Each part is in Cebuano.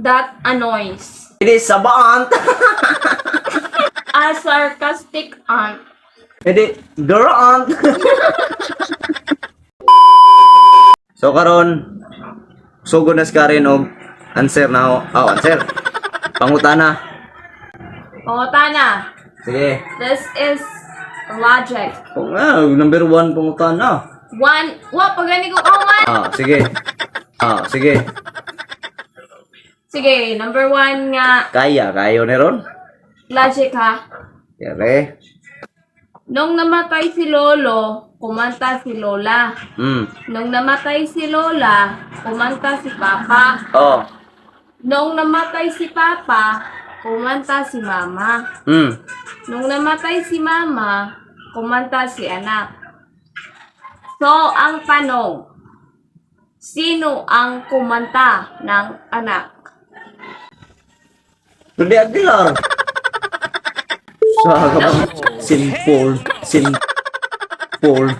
that annoys. It is sabaan. A sarcastic aunt. Hindi, girl aunt. So karon sugod na si Karen og answer na ho. Oh, answer. Pangutana. Pangutana. Sige. This is logic. Kung number 1 pangutana. One, wa, pag gani ko kahuman. Ah, sige. Ah, sige. Sige, number one nga, Kaya, kayo ni ron. logic ha. Kere. Nung namatay si Lolo, kumanta si Lola. Nung namatay si Lola, kumanta si Papa. Oh. Nung namatay si Papa, kumanta si Mama. Nung namatay si Mama, kumanta si anak. So, ang tanong, sino ang kumanta ng anak? Hindi Aguilar. Sa Simple. Simple.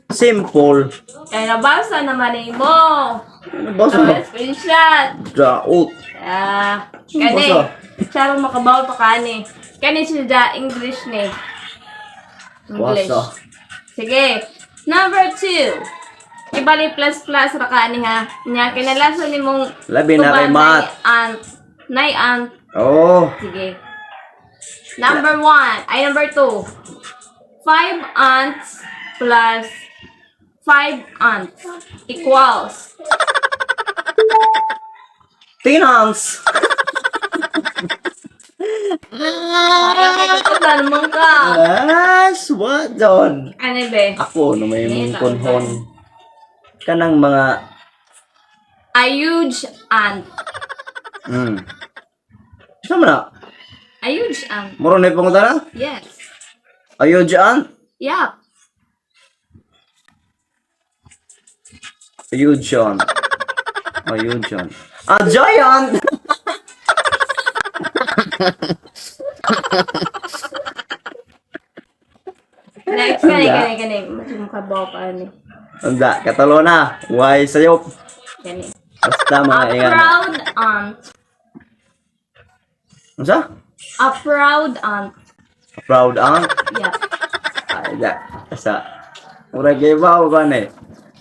Simple. Kaya nabasa naman eh mo. Ano ba sa Sa screenshot. Daot? Ah, kani. Basa. Siya makabaw pa kani. Kani siya da English ni. English. Basa. Sige. Number 2. Ibali plus plus ra kani ha. Nya kinalasan nimong Labi na kay tuban math. nay aunt. Nay aunt. Oh. Sige. Number 1. Ay, number 2. 5 aunts plus 5 aunts equals. Tinans. Ay, naman ka. Yes, what John? Ano be? Ako no may mong kunhon. Kanang mga A huge ant. Sama na? A huge ant. Muro na pangutana? Yes. Ayo dyan. Yeah. Ayo dyan. Ayo dyan. A giant! Next, kani, kani, kani. Mas makabaw pa ani. Anda, katalo na. Why sayop? Kani. Basta A mga ingan. proud aunt. Unsa? A proud aunt. A proud aunt? Yeah. Ay, da. Sa. Mura kay ba o ba na eh?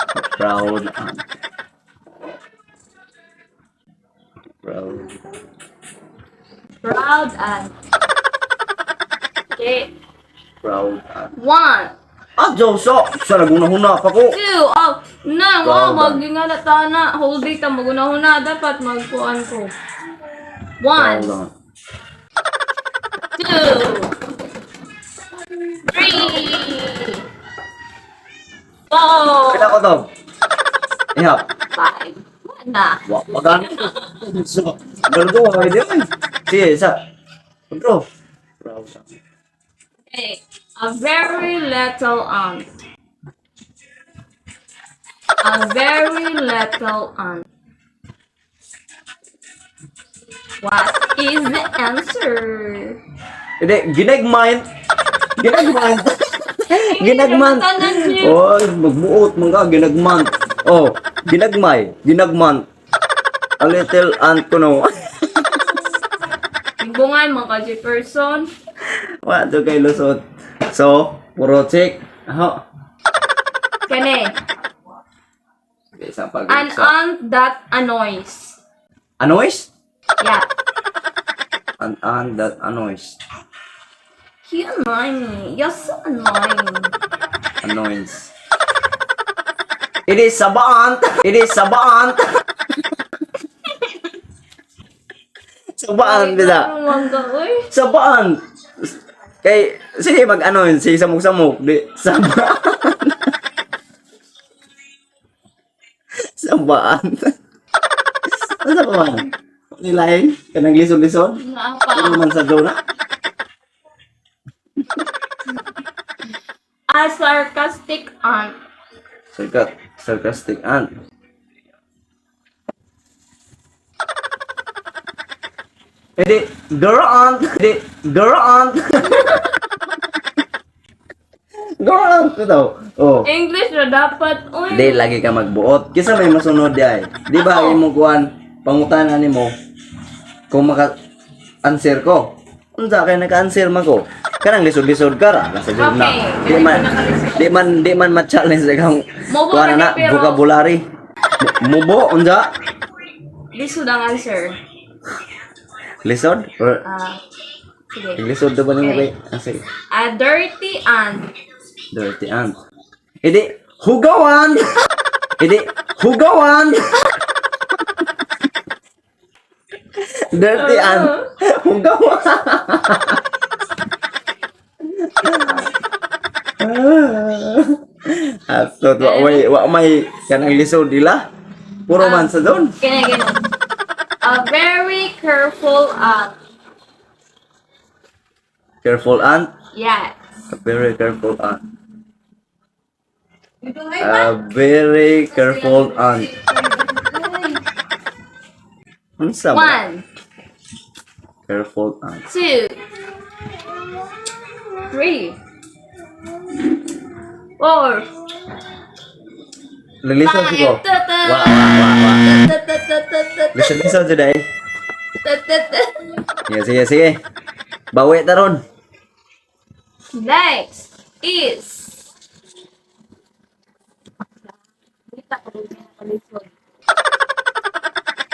A proud aunt. Proud. Proud aunt. Okay. Proud aunt. One, Ah, Diyos! Oh! Sa nagunahuna pa ko. two, oh, na, Proud wow, mag na ta na. Whole day ta, magunahuna. Dapat magkuan ko. One, Proud aunt. two, three, four, Pila ko to? Ihap. five. Na. Wa, pagan. So, ganito ko kayo din. Sige, isa. Bro. Proud aunt. Okay. A very little aunt. A very little aunt. What is the answer? Hindi, ginagmine. Ginagmine. Ginagman. Tanan niyo. Oh, magbuot man ka, ginagman. Oh, ginagmay, ginagman. A little aunt ko no. Ibungan mga kasi person. Wa to kay lusot. So, puro check. Aho. Kani, Isa pag an aunt that annoys. Annoys? Yeah. An aunt that annoys. You annoy me. You're so annoying. Annoys. It is sabaan. It is sabaan. Sabaan, bida. Ay, mangga, uy. Sabaan. Kay sige mag ano yun, sige samok-samok, di sabaan. Sabaan. Ano pa man? Nilain kanang lisod-lisod. Nga pa. Ano man sa zona? A sarcastic aunt. Sarcastic aunt. Edi, girl aunt. Edi, girl aunt. Girl aunt ko daw. Oh. English na dapat. Uy. Di, lagi ka magbuot. Kisa may masunod di ay. Di ba, imong kuan, pangutana nimo. Kung maka answer ko. Unsa kay naka-answer man ko? Kanang lisod-lisod ka ra nasa jud na. Okay, Di man kaya nakalisod. di man ma-challenge sa kang Mubo kuha ka na na, pero- vocabulary. Mubo unsa? Lisod ang answer. Lisod? Or Ah, sige. lisod na ba nimo Okay. kay? Ah, sige. A dirty ant. Dirty ant. Hindi, hugawan! Hindi, hugawan! Dirty ant. Hugawan! Atot, wa may, kanang lisod nila. Puro man sa doon. Ganyan, ganyan. A very careful ant. Careful ant. Yes. A very careful ant. A very careful ant. Unsa ba? One, Careful ant. two, three, four, Lilisan five. ko. Ta- ta- Wa, wa, wa, wa. ta- ta- ta- ta- ta- Listen, today. ta- ta- ta. Sige, sige, sige. Bawi ta ron. Next is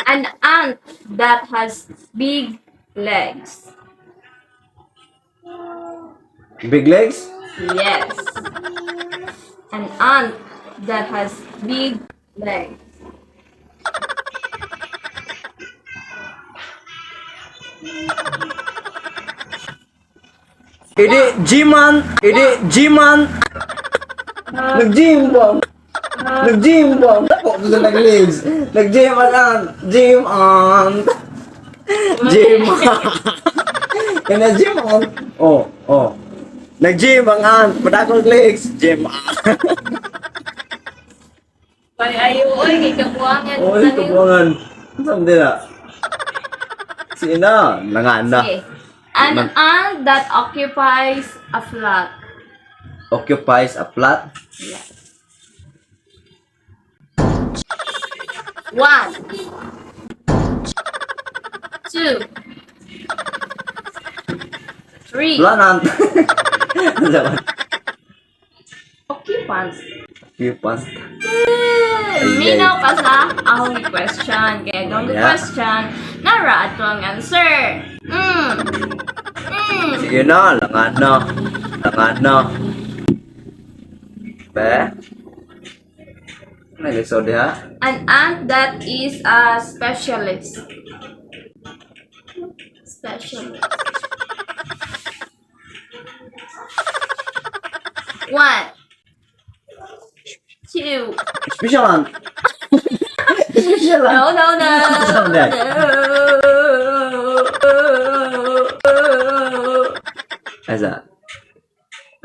an ant that has big legs. Big legs? Yes. An ant that has big legs. Idi, G-man! Idi, G-man! Nag-gym ba? Nag-gym ba? Dako ko sa nag-legs. Nag-gym ang ant. Gym ant. Gym ant. Kana gym ant. Oh. Nag-gym ang ant. Padakong legs. Gym ant. Ay, ay, oy, kay kabuangan. Oy, kabuangan. Saan din na? Sina? Nangana. Sige. An ant that occupies a flat. Occupies a flat. Yes. One. Two. Three. Flat ant. Ano ba? Occupants. Occupants. Minaw ka sa akong question. Kaya akong Yeah. question, nara ato ang answer. Sige na, langan na. Langan na. Be? Nalisod ha? An ant that is a specialist. Specialist. One. Two. Special ant. Special ant. No. Saan yan? No. Asa?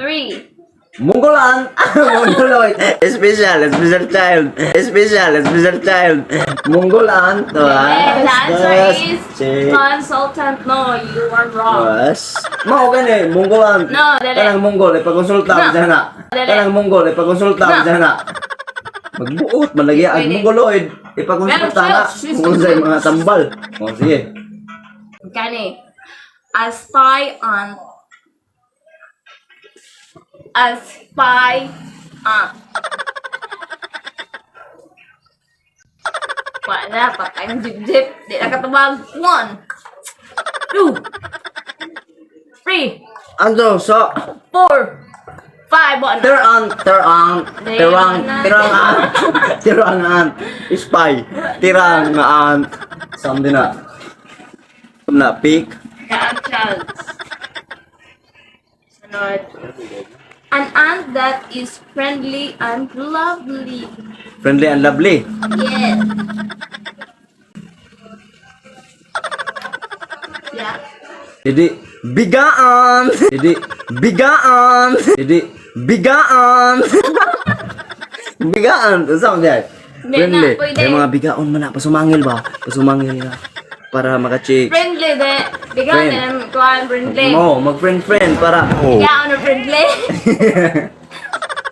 Three. Mongol ant. Mongoloid. Special, special child. Special, special child. Mongol ant. The answer is Check. consultant. No, you are wrong. Yes. Mao gani, Mongol ant. No, dali. Kanang Mongol ipakonsulta No. no. dyan na. Dali. Kanang Mongol ipakonsulta No. dyan na. Magbuot man lagi ang Pwede. Mongoloid ipakonsulta Pero na chill. kung sa mga tambal. O sige. Gani. A spy ant. A spy ant. Wala, patay ang jip-jip. Di na katubag. One, two, three, Ano so four, five. One. Terang, terang, terang, terang ant. Terang ant. Spy. Terang ant. Something na. Na pick. The chance. Sunod. An ant that is friendly and lovely. Friendly and lovely. Yes. Yeah. Jadi bigaan. Jadi bigaan. Jadi bigaan. Bigaan. Saan diay? Hindi Friendly. na, pwede. May mga bigaon man na. Pasumangil ba? Pasumangil na. Para maka-chicks. Friendly de. Bigaon Friend. na kuan friendly. Mo, mag-friend-friend para. Oh. Yeah, ano friendly.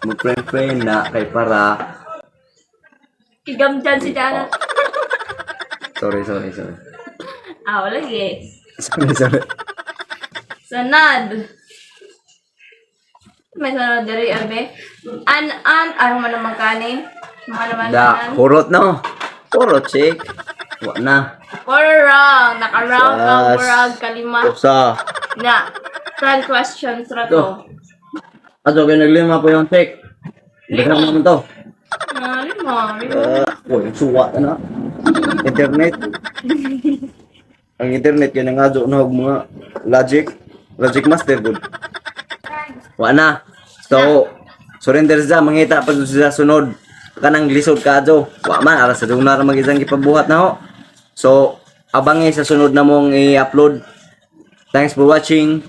Mag-friend-friend na kay para. Kigamjan si Jana. Sorry, sorry, sorry. Ah, wala lagi. Sorry, sorry. Sanad. May sanad diri abe. An ay man naman kani. Mga naman Da, kanan. hurot no. Hurot, chick. Wa na. Quarter round, naka-round ka, Sas. murag kalima. Usa. Na, 10 questions ra To. to. Ato kay naglima po yung check. Daghan naman to. Ah, lima, lima. Ah, uy, suwa na. Internet. Ang internet kay nangadyo na og mga logic, logic master good. Wa na. So, surrender siya, mangita pag siya sunod. Kanang lisod kaadyo. Wa man ara sa duna ra mag-isang gipabuhat na ho. So, abangi sa sunod na mong i-upload. Thanks for watching.